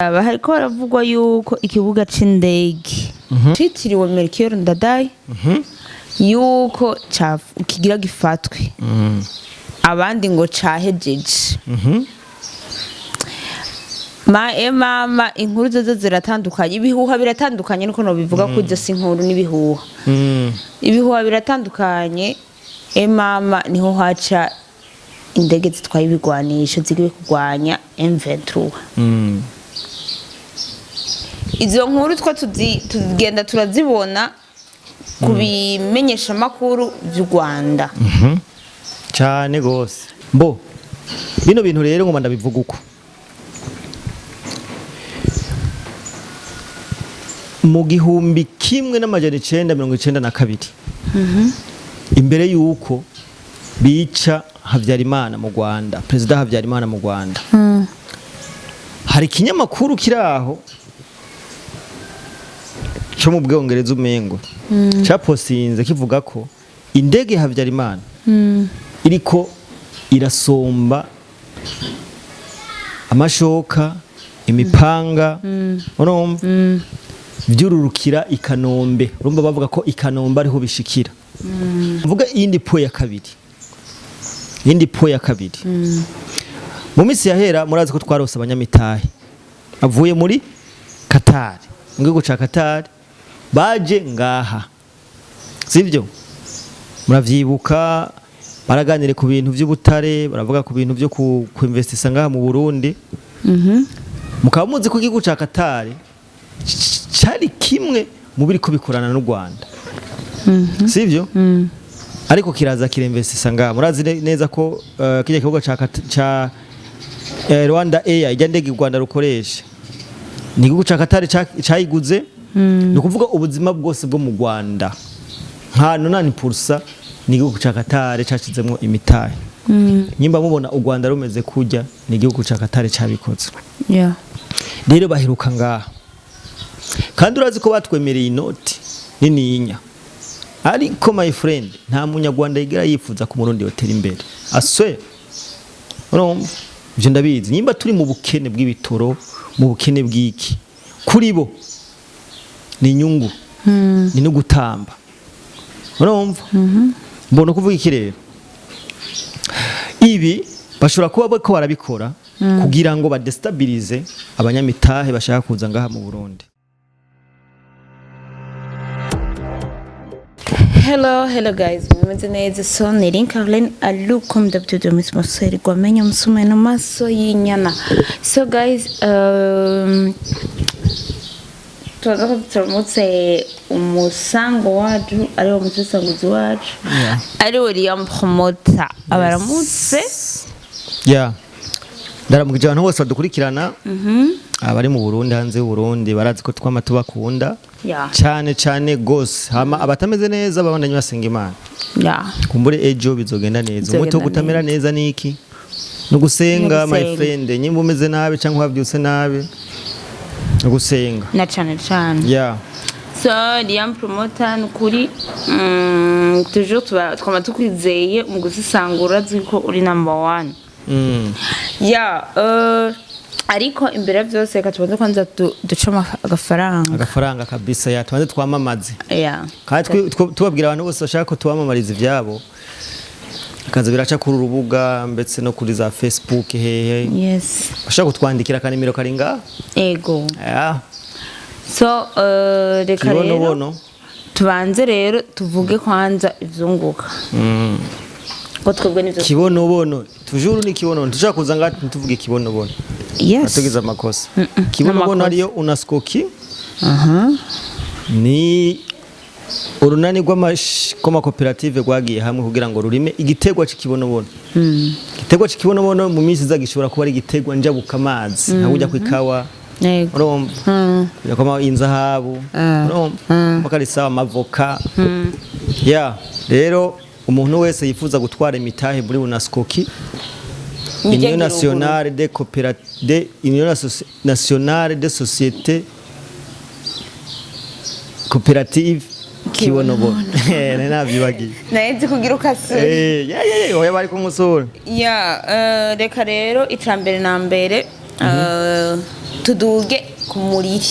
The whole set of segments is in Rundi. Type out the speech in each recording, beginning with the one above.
Aba hariko haravugwa yuko ikibuga c'indege citiriwe Melchior Ndadaye yuko kigira gifatwe, abandi ngo cahejeje. Ma e mama, inkuru zozo ziratandukanye, ibihuha biratandukanye, niko nobivuga ko izo si inkuru n'ibihuha. Ibihuha biratandukanye. E mama, niho haca indege zitwaye ibigwanisho zigiye kurwanya M23. Izo nkuru two tugenda turazibona ku bimenyeshamakuru vy'u Rwanda. Cyane gose. Mbo bino bintu rero ngoma ndabivuga uko mu 1992, imbere y'uko bica Habyarimana mu Rwanda, Perezida Habyarimana mu Rwanda, hari ikinyamakuru kiri aho cyo mu Bwongereza umengo caposinze kivuga ko indege ya Habyarimana iriko irasomba amashoka, imipanga, urumva vyururukira i Kanombe. Urumva bavuga ko i Kanombe ariho bishikira. Mvuga iyindi po ya kabiri, iyindi po ya kabiri. Mu minsi yahera murazi ko twarose abanyamitahe avuye muri Qatar, mu gihugu ca Qatar, baje ngaha, sivyo? Muravyibuka, baraganire ku bintu vy'ubutare, baravuga ku bintu vyo ku investisa ngaha mu Burundi. Mukaba muzi ko igihugu ca Qatar cari kimwe mu biriko bikorana n'u Rwanda, sivyo? Ariko kiraza kirinvestisa ngaha. Murazi neza ko kirya kibuga ca Rwanda Air, ijya ndege u Rwanda rukoresha, ni igihugu ca Qatar cayiguze. Ni ukuvuga ubuzima bwose bwo mu Rwanda nka 80% ni igihugu ca Qatar cashizemwo imitahe. Nyimba mubona u Rwanda rumeze kurya, ni igihugu ca Qatar cabikoze. Rero baheruka ngaha, kandi urazi ko batwemereye inoti nininya. Ariko my friend, nta munyarwanda yigera yifuza ko Umurundi yotera imbere aswe. Urumva ivyo ndabizi. Nimba turi mu bukene bw'ibitoro, mu bukene bw'iki, kuri bo ni inyungu, ni no gutamba. Urumva mbona kuvuga iki rero? Ibi bashobora kuba bariko barabikora kugira ngo badestabilize abanyamitahe bashaka kuza ngaha mu Burundi. Hello, hello guys, mumeze neza? So ni Link Caroline Alu, comme d'habitude, Miss Marcel Gwamenya Musumeno maso y'inyana. So guys, tubaza ko turamutse umusango wacu, ariwo musesanguzi wacu, ariwo Liam Promoter, abaramutse. Yeah. Ndaramukije abantu bose badukurikirana, abari mu Burundi, hanze y'u Burundi, barazi ko twama tubakunda cyane cyane gose. Hama abatameze neza babandanye basenga Imana. Kumbure ejo bizogenda neza. Umuti wo Bizogenda. kutamera neza ni iki? Ni ugusenga, my Ni ugusenga. friend. Nyimba umeze nabi cyangwa wabyutse nabi, ni ugusenga. Na cane cane. So Liam Promoter, nukuri toujours twama tukwizeye mu gusesangura, uzi ko uri number one. Ya, ariko imbere ya byose reka tubanze kwanza duce agafaranga. Agafaranga kabisa. Ya, tubanze twamamaze. Kandi tubabwira abantu bose bashaka ko tubamamariza ivyabo, akaza biraca kuri urubuga, ndetse no kuri za Facebook, hehe. Bashaka kutwandikira, akanimero kari ngaha. Ego. So reka rero Kibonobono. tubanze rero tuvuge kwanza ivyunguka, ko twebwe nivyo. Kibonobono toujours ni kibonobono. Tushaka kuza ngaha ntituvuge kibonobono, tugize amakosa. Kibonobono. N'amakosa. Ariyo Unaskoki, ni urunani rw'amakoperative rwagiye hamwe kugira ngo rurime igiterwa c'ikibonobono. Igiterwa c'ikibonobono mu minsi iza gishobora kuba ari igiterwa njabukamazi, nka ujya kw'ikawa. Urumva kujya kwama inzahabu, urumva bakarisaba amavoka. Ya, rero umuntu wese yifuza gutwara imitahe muri Unaskoki, Union Nationale de Coopérative, Union Nationale de Société Coopérative Kibonobono. Nari navyibagiye. Naheze kugira ukasure. Eh, ya ya ya, oya, bari kumusura. Ya, reka rero ica mbere na mbere, Tuduge ku muriri.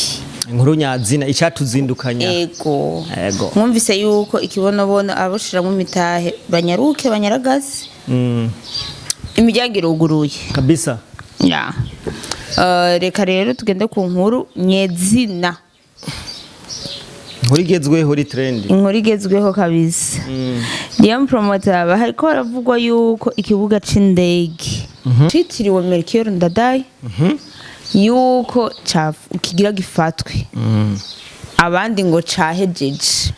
Inkuru nyazina icatuzindukanya. Ego. Ego. Mwumvise yuko ikibonobono abashiramo imitahe banyaruke banyaragaze. Imiryango iruguruye. Kabisa. Ya. Reka rero tugende ku nkuru nyezina. Inkuru igezweho uri trend. Inkuru igezweho kabisa. Liam Promoter, hariko haravugwa yuko ikibuga c'indege citiriwe Melchior Ndadaye yuko kigira gifatwe, abandi ngo cahejeje.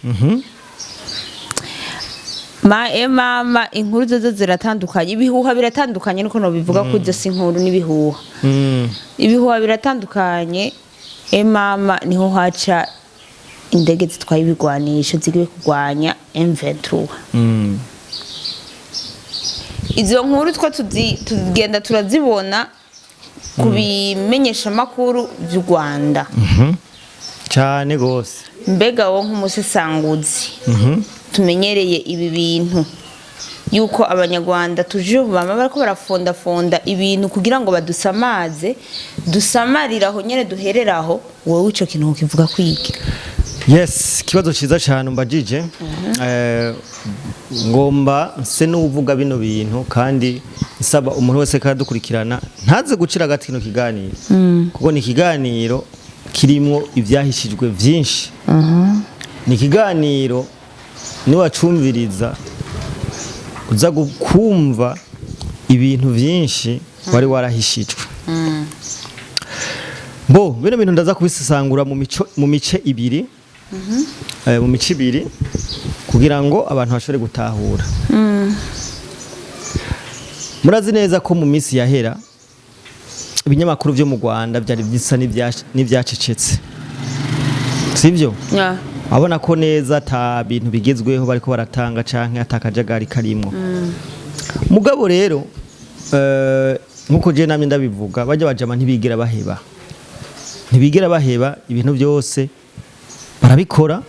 Ma e mama, inkuru zozo ziratandukanye, ibihuha biratandukanye, niko nobivuga ko ibyo si inkuru n'ibihuha. Ibihuha biratandukanye. E mama, niho haca indege zitwaye ibigwanisho zigiye kurwanya M23. Izo nkuru two tugenda turazibona ku bimenyeshamakuru vy'u Rwanda. Cyane gose. Mbega wowe nk'umusesanguzi, tumenyereye ibi bintu yuko Abanyarwanda tuje bama bariko barafondafonda ibintu kugira ngo badusamaze, dusamarire aho nyene duhereraho, wowe ico kintu ukivuga kwiki? Yes, ikibazo cyiza cyane umbajije. Ngomba nse n'uvuga bino bintu kandi nsaba umuntu wese kadukurikirana ntaze gucira agati kino kiganiro, kuko ni ikiganiro kirimwo ivyahishijwe vyinshi. Ni ikiganiro niwacumviriza uza kumva ibintu vyinshi wari warahishijwe. Bo bino bintu ndaza kubisesangura mu mico mu mice ibiri, mu mico ibiri kugira ngo abantu bashobore gutahura. Murazi neza ko mu minsi yahera ibinyamakuru vyo mu Rwanda byari bisa n'ivyacecetse, sivyo? Yeah. Abona ko neza ata bintu bigezweho bariko baratanga canke ata kajagari karimwo. Mugabo rero, nkuko je namye ndabivuga, bajya bajama ntibigera baheba, ntibigera baheba, ibintu byose barabikora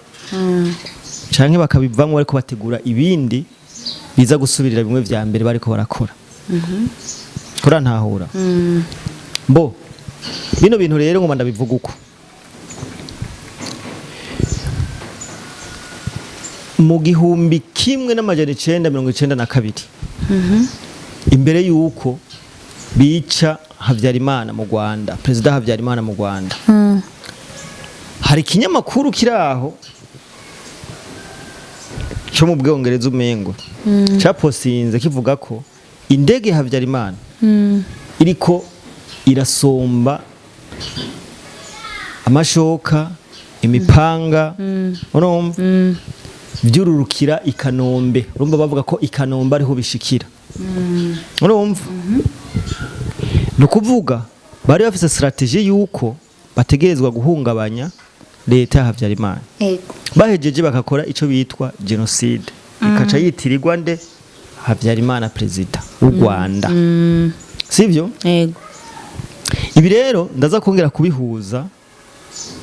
canke bakabivamwo bariko bategura ibindi biza gusubirira bimwe vya mbere bariko barakora. Kora ntahura bo bino bintu rero ngoma ndabivuga uko mu 1992, imbere yuko bica Habyarimana mu Rwanda, Perezida Habyarimana mu Rwanda, hari ikinyamakuru kiri aho cyo mu Bwongereza umengo caposinze kivuga ko indege ya Habyarimana iriko irasomba amashoka, imipanga, urumva byururukira i Kanombe. Urumva bavuga ko i Kanombe ariho bishikira. Urumva ni ukuvuga bari bafise stratégie yuko bategerezwa guhungabanya leta ya Habyarimana, bahejeje bagakora ico bitwa génocide, ikaca yitirirwa nde? Habyarimana, perezida w'u Rwanda, sivyo? Ego. Ibi rero ndaza kongera kubihuza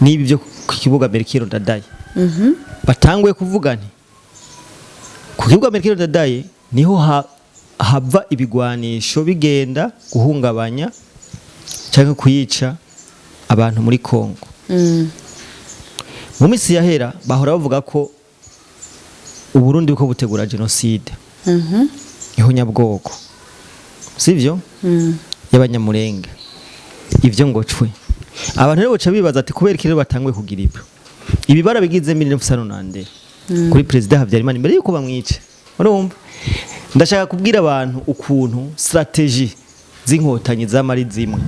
n'ibi byo ku kibuga Melchior Ndadaye. Batanguye kuvuga nti ku kibuga Melchior Ndadaye niho hava ibigwanisho bigenda guhungabanya cyangwa kuyica abantu muri Kongo. Mu minsi yahera bahora bavuga ko Uburundi buko butegura génocide, ihonyabwoko, sivyo, y'Abanyamurenge. Ivyo ngo cwe abantu rero baca bibaza ati kubera iki rero batanguye kugira ibyo? Ibi barabigize 1992 kuri Perezida Habyarimana imbere yuko bamwica. Urumva ndashaka kubwira abantu ukuntu stratégie z'Inkotanyi z'amari zimwe.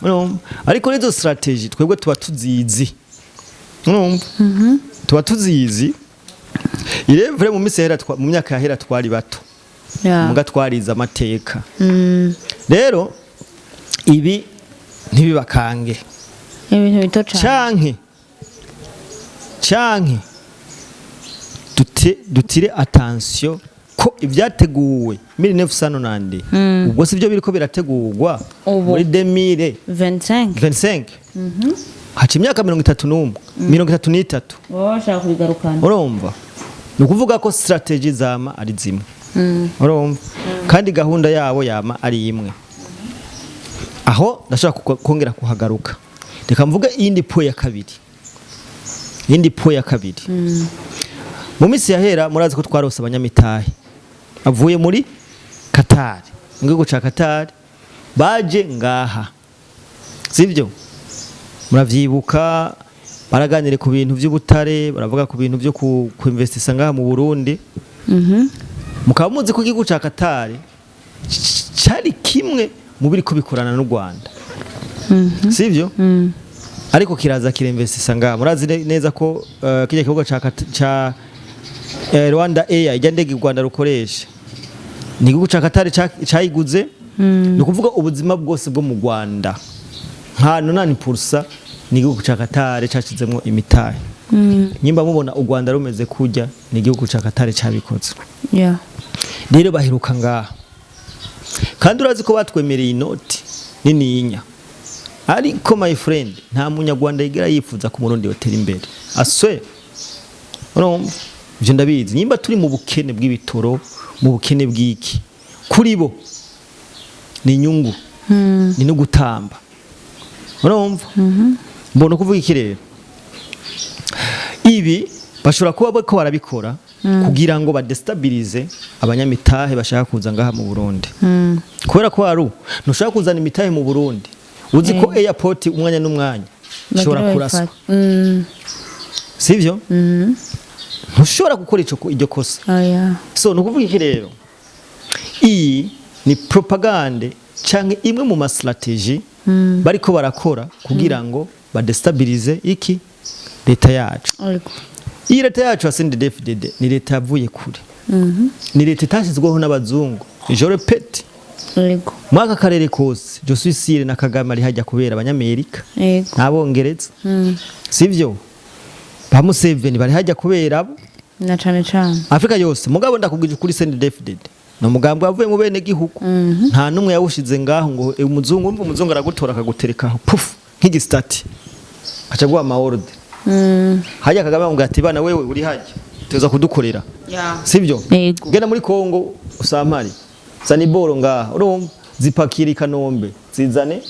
Urumva ariko nizo stratégie twebwe tuba tuzizi, urumva tuba tuzizi irevure mu minsi yahera, mu myaka yahera twari bato, muga twarize amateka. Rero ibi ntibibakange. Ibintu bito cane. Canke dutire attention ko ibyateguwe 1990 ubwo sivyo biriko birategurwa Ubu. muri 2025. 25. Haca imyaka 31, 33. Baba bashaka kubigarukana. Urumva ni ukuvuga ko stratégie zama ari zimwe, urumva kandi gahunda yabo yama ari imwe. Aho ndashobora kongera kuhagaruka. Reka mvuge iyindi point ya kabiri. Iyindi point ya kabiri, mu minsi yahera murazi ko twarose abanyamitahe avuye muri Qatar, mu gihugu ca Qatar, baje ngaha, sivyo? Muravyibuka, baraganire ku bintu vy'ubutare, baravuga ku bintu vyo kuinvestisa ngaha mu Burundi. Mukaba muzi ko igihugu ca Qatar cari kimwe mu biriko bikorana n'u Rwanda, sivyo? Ariko kiraza kirinvestisa ngaha. Murazi neza ko kirya kibuga ca Rwanda Air, ijya ndege u Rwanda rukoresha, ni igihugu ca Qatar cayiguze. Ni ukuvuga ubuzima bwose bwo mu Rwanda nka 80% ni igihugu ca Qatar cashizemwo imitahe. Nyimba mubona u Rwanda rumeze kurya, ni igihugu ca Qatar cabikoze. Rero baheruka ngaha, kandi urazi ko batwemereye inoti nininya. Ariko my friend, nta munyarwanda yigera yifuza ko Umurundi yotera imbere aswe. Urumva, ivyo ndabizi. Nimba turi mu bukene bw'ibitoro, mu bukene bw'iki, kuri bo ni inyungu, ni no gutamba. Urumva, mbona kuvuga iki rero, ibi bashobora kuba bariko barabikora kugira ngo badestabilize abanyamitahe bashaka kuza ngaha mu Burundi, kubera ko haru ntushobora kuzana imitahe mu Burundi uzi ko airport umwanya n'umwanya ishobora Bagira kuraswa. babifate. Sivyo? Ntushobora gukora ico, iryo kosa. Oya. So ni ukuvuga iki rero, iyi ni propagande canke imwe mu ma stratégie bariko barakora kugira ngo badestabilize iki, leta yacu. Iyi leta yacu ya CNDD-FDD ni leta yavuye kure, ni leta itashyizweho n'abazungu, je répète. Muri aka karere kose, je suis sûr na Kagame ari hajya kubera abanyamerika n'abongereza, sivyo? Ba Museveni bari hajya kubera abo. Na cane cane. Afrika yose. Mugabo ndakubwije ukuri, CNDD-FDD ni umugambi wavuye mu bene gihugu, nta n'umwe yawushize ngaho ngo umuzungu. Umva, umuzungu aragutora akaguterekaho pufu nk'igi statue, aca guha ama ordre. Hajya Kagame amubwira ati: "Bana wewe uri hajya tuza kudukorera." Sivyo? Yego. Genda muri Kongo usampari, zana iboro ngaha, urumva, zipakira i Kanombe, zizane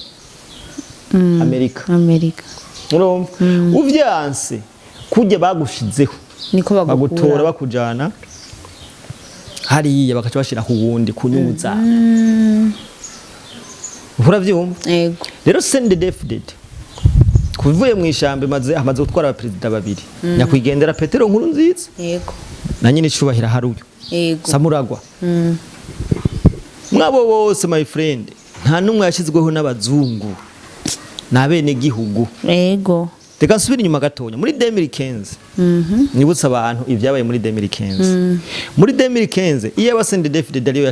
Amerika. Amerika. Urumva, uvyanse kurya bagushizeho, niko bagutora, bagukura. Bakujana hariya, bakaca bashiraho uwundi ku nyungu zabo. Uravyumva? Yego. Rero CNDD-FDD kuvuye mu ishamba amaze gutwara abaperezida babiri, nyakwigendera Petero Nkurunziza na nyine icubahiro haruyo Samuragwa. Mwabo bose, my friend, nta n'umwe yashyizweho n'abazungu, ni abenegihugu. Reka nsubire inyuma gatonya muri 2015, nibutse abantu ibyabaye muri 2015. Muri 2015, iyo aba CNDD-FDD ariyo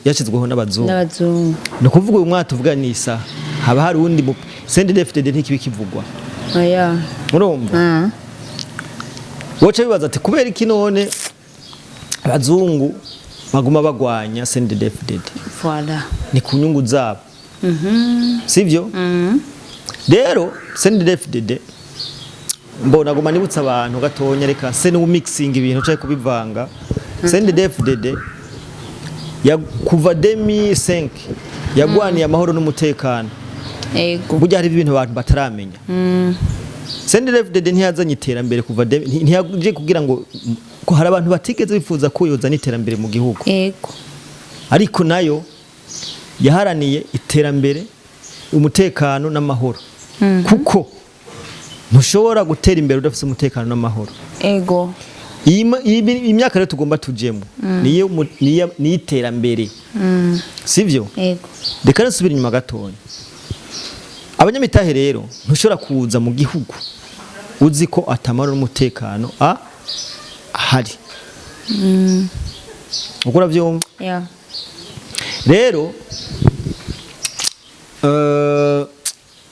yashyizweho n'abazungu, n'abazungu, ni ukuvuga uyu mwaka tuvuga ni isaha haba hari uwundi mu CNDD-FDD, ntikibi kivugwa. Oya. Urumva, woca bibaza ati: "Kubera iki none abazungu baguma bagwanya CNDD-FDD?" Voilà. Ni ku nyungu zabo, sivyo? Rero CNDD-FDD, mbona guma nibutsa abantu gatonya, reka se n'u mixing ibintu cyangwa kubivanga. CNDD-FDD ya kuva 2005 yagwaniye amahoro n'umutekano. Burya hari ibintu abantu bataramenya. CNDD-FDD ntiyazanye iterambere kuva ntiyaje kugira ngo ko hari abantu batigeze bifuza ko yozana iterambere mu gihugu, ariko nayo yaharaniye iterambere, umutekano n'amahoro, kuko ntushobora gutera imbere udafite umutekano n'amahoro. Iyi myaka rero tugomba tujemo niyo niyo iterambere, sivyo? Ego. Reka nsubire inyuma gatonya. Abanyamitahe rero, ntushobora kuza mu gihugu uzi ko atamaro n'umutekano ahari. Uko uravyumva? Yeah. Rero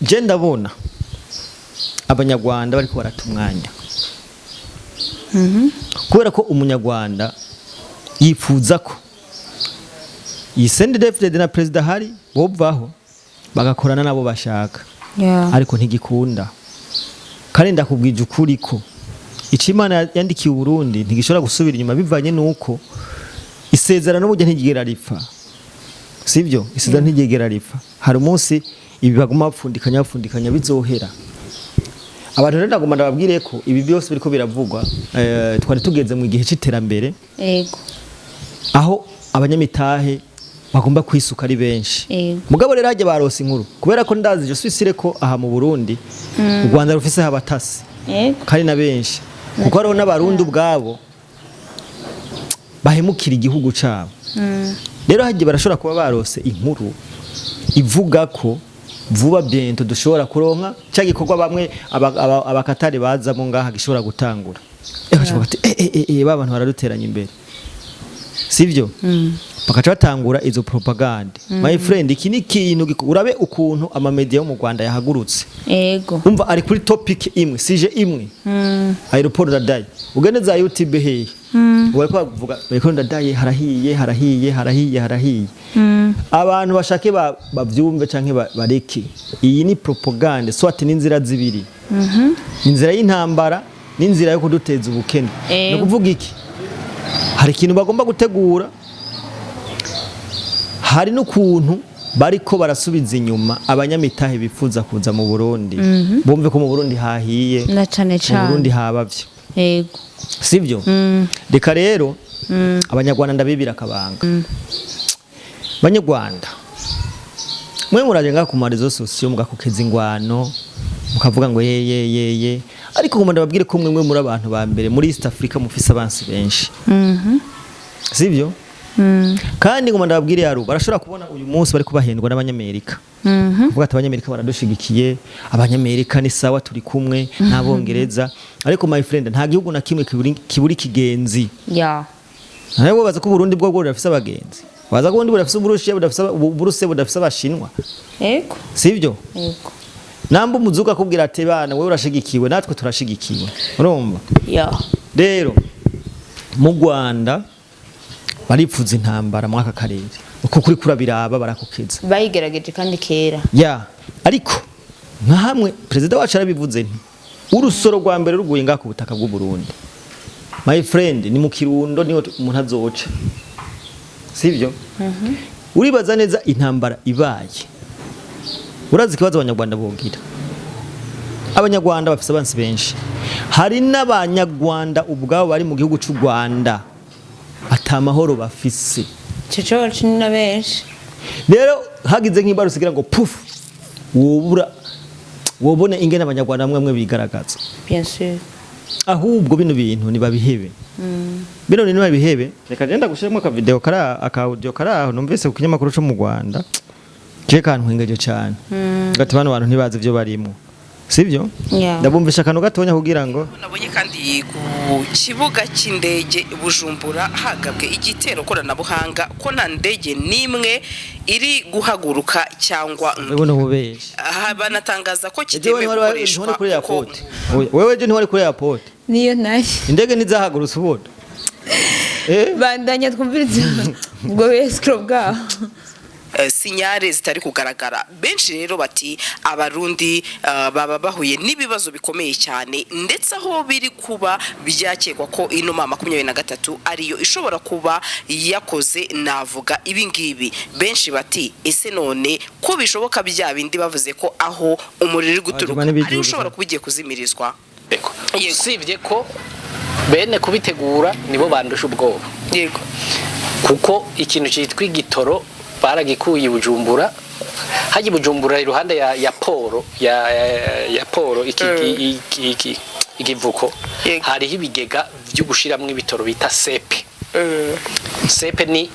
je ndabona abanyarwanda bariko barata umwanya, kubera ko umunyarwanda yifuza ko iyi CNDD-FDD na perezida hari bovaho bagakorana nabo bashaka, ariko ntigikunda. Kandi ndakubwije ukuri ko icyo Imana yandikiye Uburundi ntigishobora gusubira inyuma, bivanye n'uko isezerano burya ntigigera ripfa, sibyo? Isezerano ntigigera ripfa. Hari umunsi Ibi baguma bapfundikanya bapfundikanya bizohera. Abantu rero ndagomba ndababwire ko ibi byose biriko biravugwa, twari tugeze mu gihe c'iterambere aho abanyamitahe bagomba kwisuka ari benshi. Mugabo rero hajya barose inkuru, kubera ko ndazi, je suis sûr ko aha mu Burundi u Rwanda rufise abatasi kandi na benshi, kuko hariho n'Abarundi ubwabo bahemukira igihugu cabo. Rero hajya barashobora kuba barose inkuru ivuga ko vuba, bientôt, dushobora kuronka cya gikorwa bamwe Abakatari bazamo ngaha gishobora gutangura. Bakavuga ati ba bantu baraduteranya imbere, sivyo? Bakaca batangura izo propaganda. My friend, iki ni ikintu urabe ukuntu amamedia yo mu Rwanda yahagurutse. Umva, ari kuri topic imwe, sujet imwe, aéroport Ndadaye. Ugende za YouTube hehe, bariko bavuga bariko Ndadaye, harahiye, harahiye, harahiye, harahiye. Abantu bashake bavyumve canke bareke, iyi ni propagande, soit n'inzira zibiri: inzira y'intambara n'inzira yo kuduteza ubukene. Ni ukuvuga iki? Hari ikintu bagomba gutegura, hari n'ukuntu bariko barasubiza inyuma abanyamitahe bifuza kuza mu Burundi, bumve ko mu Burundi hahiye, Na cane mu cane. Burundi habavyo, sivyo? Reka rero Abanyarwanda ndabibira akabanga. Banyarwanda mwe, muraje ngaha ku ma réseaux sociaux mugakokeza ingwano, mukavuga ngo ye ye ye ye, ariko ngomba ndababwire ko mwe muri abantu ba mbere muri East Africa mufise abansi benshi, sivyo? Kandi ngomba ndababwire, yaru barashobora kubona uyu munsi bari kubahendwa n'Abanyamerika, kuvuga ati Abanyamerika baradushigikiye, Abanyamerika ni sawa, turi kumwe n'Abongereza. Ariko my friend, nta gihugu na kimwe kiburi kigenzi. Nawe baza ko Burundi bwo budafise abagenzi, baza ko Burundi budafise Uburushiya, budafise Uburusiya, budafise Abashinwa, sivyo? Yego. Namba umuzungu akubwira ati bana, wewe urashigikiwe, natwe turashigikiwe, urumva? Rero mu Rwanda baripfuza intambara muri aka karere, uko kuri kurabiraba barakokeza. Bayigerageje kandi kera. Ya, ariko nka hamwe perezida wacu yarabivuze nti urusoro rwa mbere ruguye ngaha ku butaka bw'u Burundi, my friend, ni mu Kirundo niho umuntu azoca, sivyo? Uribaza neza intambara ibaye, urazi ikibazo Abanyarwanda bogira? Abanyarwanda bafise abansi benshi. Hari n'Abanyarwanda ubwabo bari mu gihugu cy'u Rwanda atamahoro bafise. Ico co ni na benshi. Rero hagize nk'imbarutso igira ngo pufu, wobura wobone ingene Abanyarwanda bamwe bamwe bigaragaza. Bien sûr. Ahubwo bino bintu nibabihebe, bino bintu nibabihebe. Reka genda gushiramo aka video kari aka audio kari aho numvise ku kinyamakuru cyo mu Rwanda, je kantwengeje cyane, gati bano bantu ntibazi ivyo barimo, sivyo? Yeah. Ndabumvisha akantu gatonya kugira ngo Nabonye kandi ku kibuga cy'indege Bujumbura hagabwe igitero koranabuhanga, ko nta ndege n'imwe iri guhaguruka cyangwa wewe n'ububeshi. Aha banatangaza ko Ejo kitemewe wewe gukoreshwa ntiwari kuri kuko airport? Oya, wewe ejo ntiwari kuri airport? Niyo nayo. Indege ntizahagurutse ubundi, eh? Bandanya twumvirize ubwo besikiro bwaho. Signal zitari kugaragara. Benshi rero bati Abarundi baba bahuye n'ibibazo bikomeye cyane, ndetse aho biri kuba byakekwa ko ino M23 ariyo ishobora kuba yakoze. Navuga ibi ngibi, benshi bati ese none ko bishoboka bya bindi bavuze ko aho umuriro uri guturuka Abajama n'ibijuju. ariyo ushobora kuba ugiye kuzimirizwa? Eko. Yego. Usibye ko bene kubitegura nibo bandusha ubwoba, kuko ikintu cyitwa igitoro baragikuye i Bujumbura. Hajya i Bujumbura iruhande ya port ya port iki ikivuko, hariho ibigega byo gushiramwo ibitoro bita sepe. Sepe ni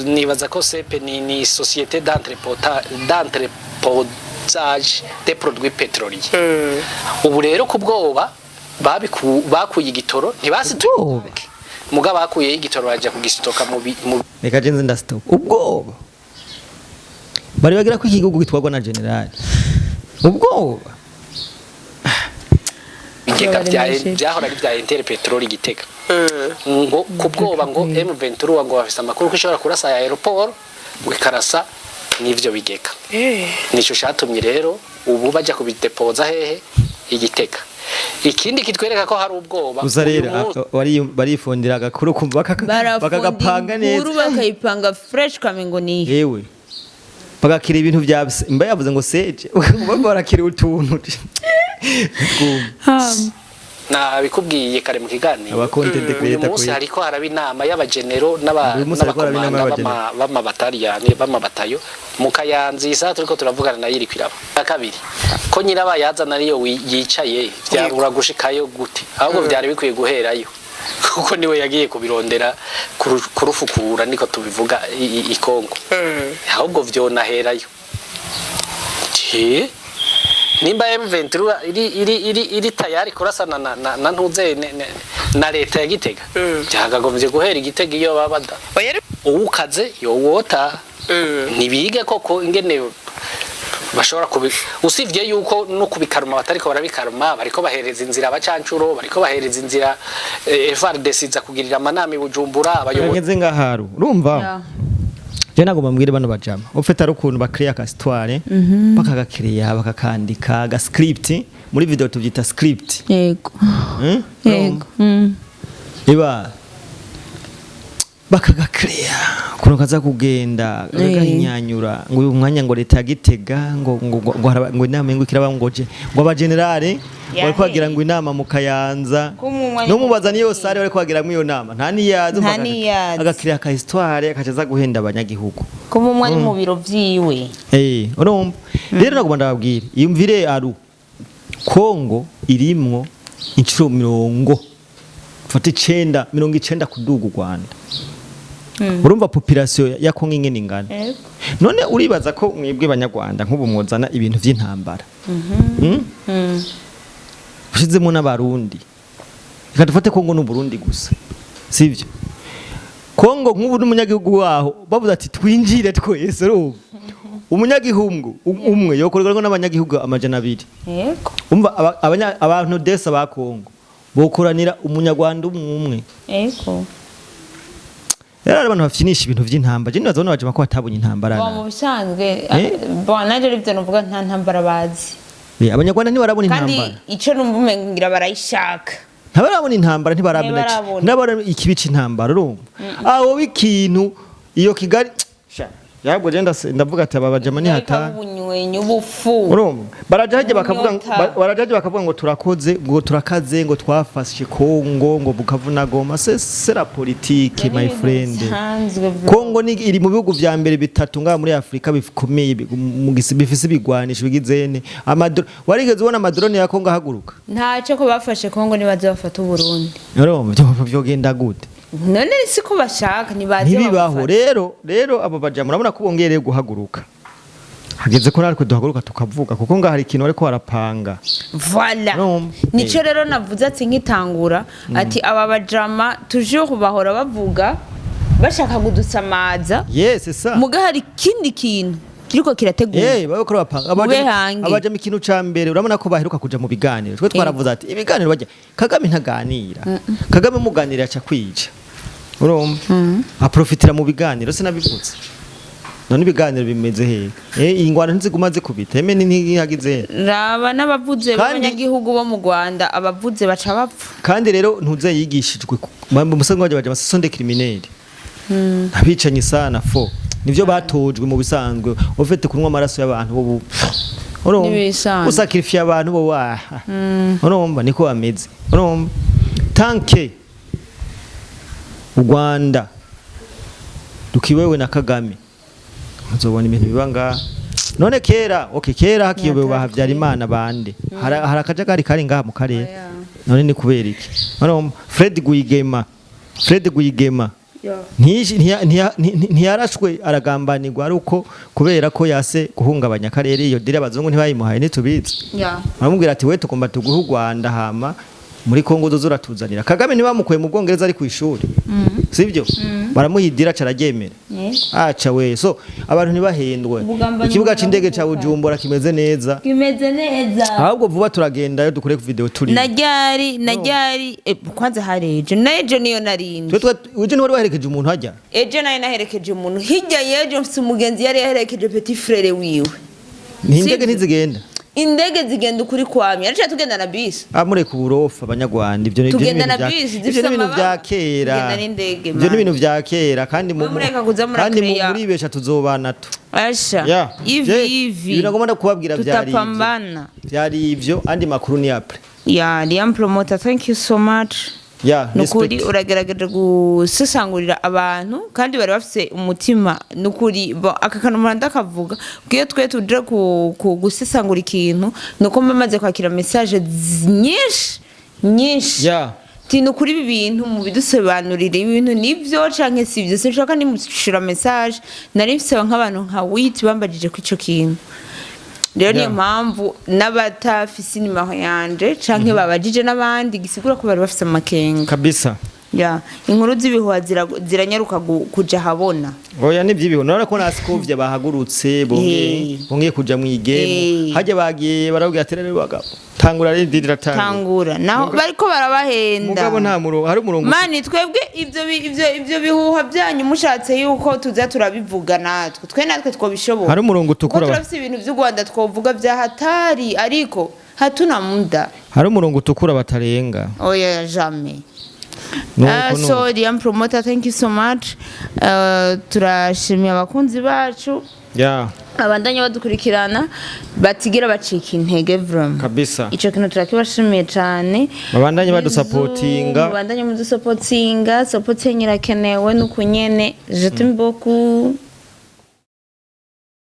nibaza ko sepe ni société d'entreposage des produits pétroliers. Ubu rero ku bwoba bakuye igitoro, ntibasituye Ubwoba? muga bakuyeho igitoro, bajya kugisitoka mu Reka je nze ndastop. Ubwoba bari bagira ko iki gihugu gitwarwa na general, ubwoba. Bigega Baremeshe. byahora ari bya Interpetrol Gitega, ngo ku bwoba ngo M23 ngo bafise amakuru ko ishobora kurasa ya aéroport, ngo ikarasa n'ivyo bigega. Nico catumye rero ubu baja kubidepoza hehe? Igitega. Ikindi kitwereka ko hari ubwoba Gusa uyu rero munsi- barifundira agakuru kumva Barafunda bakagapanga inkuru neza. bakayipanga fresh kamengo niyo. Yewe. Bagakira ibintu vya mba yavuze ngo seje barakira utuntu. Nabikubwiye kare mu kiganiro. Aba content Uyu creator munsi kweli. hariko haraba inama y'abagenero Uyu munsi hariko haraba inama n'abakomanda y'abagenero. b'amabataliyani, b'amabatayo mu Kayanza. Iyi saha turiko turavugana nayo iriko iraba. Ya kabiri, ko nyirabayazana ariyo yicaye, vyabura gushikayo gute? Ahubwo vyari bikwiye guherayo, kuko niwe yagiye kubirondera kurufukura, niko tubivuga i Kongo. Ahubwo vyonaherayo. Je, nimba M23 iri tayari kurasana na ntuze na leta ya Gitega, byagagombye guhera Igitega iyo babada. Oya. Uwukaze yowota ntibige koko ingene bashobora kubi, usivye yuko no kubikaruma batariko barabikaruma, bariko bahereza inzira abacancuro, bariko bahereza inzira FARDC iza kugirira amanama i Bujumbura abayobozi. Ngeze ngaharu, urumva? Yeah. Je nagomba mbwire bano bajama ufite ari ukuntu bakiriya ka histoire, bakagakiriya, bakakandika ga script. Muri video tubyita script. Yego. Hmm? Yego. Iba bakagakiriya ukuntu kaza kugenda, bagahinyanyura ngo uyu mwanya ngo leta ya Gitega ngo inama ngo ikiraba ngo je ngo abagenerale Yahe. bari kwagira ngo inama mu Kayanza. Ko mu mwanya. No mubaza niyo sare bari kwagiramwo iyo nama, nta niyazi. Nta niyazi. Agakiriya ka histoire akaca aza guhenda abanyagihugu. Kuba umwe ari mu biro vyiwe. Urumva rero nagomba ndababwira, iyumvire aru Kongo irimwo inshuro 90, 90 kuduga u Rwanda. Urumva population ya Kongo ingene ingana. None uribaza ko mwebwe banyarwanda nk'ubu mwozana ibintu vy'intambara, Ushizemo n'abarundi, reka dufate Kongo n'Uburundi gusa, sivyo? Kongo nk'ubu n'umunyagihugu waho bavuze ati twinjire twese, urumva umunyagihugu umwe yokorerwa n'abanyagihugu 200. Umva abantu desa ba Kongo bokoranira umunyarwanda umwe umwe. Rero hari abantu bafyinisha ibintu vy'intambara. Je nibaza bano bajama ko batabonye intambara. Bon, mu bisanzwe, Eh? bon, nanje arivyo nuvuga, nta ntambara bazi. Abanyarwanda ntibarabona Kandi intambara. ico numva umengo ngira barayishaka. Ntibarabona intambara, ntibarabona. Ntibarabona. Ntibarabona ikibi c'intambara. Urumva aho ikintu iyo Kigali sha yabwo, je ndavuga ati aba bajama ni hata Ubunywenyi, ubufu. Urumva baraja hajya bakavuga Inyota. Baraja hajya bakavuga ngo turakoze, ngo turakaze, ngo twafashe Kongo, ngo Bukavu na Goma. C'est la politique, my friend. Bisanzwe, bro. Kongo ni iri mu bihugu vya mbere bitatu ngaha muri Afrika bikomeye mu bifise ibigwanisho bigizene warigeze ubona amadrone ya Kongo ahaguruka? Ntacyo ko bafashe Kongo ntibaze bafata Uburundi. Urumva vyogenda gute? None siko bashaka, ntibaze Ntibibaho. babufate. Rero abo baja murabona ko bongereye guhaguruka, hageze ko natwe duhaguruka tukavuga, kuko ngaha hari ikintu bariko barapanga. Voilà. Urumva? Nico rero navuze ati nkitangura ati aba bajama toujours bahora bavuga bashaka kudusamaza. Yes, c'est ça. Muga hari ikindi kintu kiriko kirategura. Bariko barapanga. Mube hange. Abajama ikintu ca mbere, urabona ko baheruka kuja mu biganiro. Twe twaravuze ati ibiganiro bajya, Kagame ntaganira. Kagame muganira aca kwica. Urumva? Aprofitira mu biganiro, sinabivuze. None ibiganiro bimeze hehe? Iyi ngwano ntiziguma zikubita. Eme ni ntihagize. Raba n'abavuze b'abanyagihugu bo mu Rwanda, abavuze baca bapfa. Kandi rero ntuze yigishijwe mu musango wajya baja ce sont des criminels. Abicanyi sana fo. Nivyo batojwe mu bisanzwe. Ufite kunywa amaraso y'abantu bo. Urumva? N'ibisanzwe. Usacrifice abantu bo waha. Urumva niko bameze. Urumva? Tanke u Rwanda rukiwewe na Kagame, muzobona ibintu biba ngaha. None kera, okay, kera hakiyobewe ba Habyarimana bande, hari akajagari kari ngaha mu karere. None ni kubera iki? Urumva Fred Rwigema ntiyarashwe aragambanirwa ari uko kubera ko yase guhungabanya akarere. Iyo deal abazungu ntibayimuhaye, ntitubizi. Baramubwira ati we tugomba tuguhe u Rwanda, hama muri Kongo uzoza uratuzanira. Kagame ntibamukuye mu Bwongereza ari ku ishuri, sibyo? Baramuhidira aca araryemera, aca we. So abantu ntibahendwe. Ubugambanyi. Ikibuga c'indege ca Buravuka. Bujumbura kimeze neza. Kimeze neza. Ahubwo vuba turagendayo dukore ku video turi. Naryari kwanza hari ejo n'ejo niyo narindi. Twe uje ntiwari waherekeje umuntu hajya? Ejo nayo naherekeje umuntu, hirya y'ejo mfise umugenzi yari yaherekeje petit frère wiwe. Ni indege Sivyo. ntizigenda. Indege zigenda ukuri kwamye, ariko tugenda na bisi. Amureka uburofa abanyarwanda, ibyo Tugenda ni na ibintu bisi ibyo zifise ni ibintu amababa. vya kera. Tugenda n'indege, Ibyo ni man. ibintu vya kera kandi Mureka kuza kandi murakeya. muribesha, tuzobana tu. Asha. Yeah. Hivi hivi. Ibintu nagomba kubabwira vyari ivyo. Tutapambana. Vyari ivyo, andi makuru ni après. Yeah, Liam Promoter, thank you so much. Nukuri Respect. uragerageza gusesangurira abantu kandi bari bafise umutima. Nukuri aka kantu mpora ndakavuga kuko iyo twe tuje gusesangura ikintu, nuko mba maze kwakira message nyinshi nyinshi. Ti nukuri ibi bintu mubidusobanurire, ibintu nibyo canke sivyo? Sinshaka nimushira message nari mfise nk'abantu nka witi bambajije ku ico kintu. Rero niyo mpamvu n'abatafise inimero yanje canke babajije n'abandi, gisigura ko bari bafise amakenga. Kabisa. Ya, inkuru z'ibihuha ziranyaruka kuja habona. Oya, ni vyibiho, none ko nasikovye bahagurutse bongeye bongeye kuja mu igemu. Hajya bagiye barabwira ati: "Rero bagabo, tangura rero, idiri iratangura." Tangura naho bariko barabahenda. Mugabo nta murongo, hari umurongo. Mani, twebwe ivyo bihuha byanyu mushatse yuko tuza turabivuga natwe, twe natwe twobishobora. Hari umurongo utukura. Kuko turafise ibintu vy'u Rwanda twovuga vya hatari, ariko hatuna muda. Hari umurongo utukura batarenga. Oya, jamais. Nuko nuko. So Liam Promoter, thank you so much. Turashimiye abakunzi bacu abandanya badukurikirana, batigira bacika intege vraiment. Kabisa. Ico kintu turakibashimiye cane. Babandanye Bizu, badusapotinga. Mubandanye mudusapotinga, support yanyu irakenewe. Nuku nyene, je t'aime beaucoup.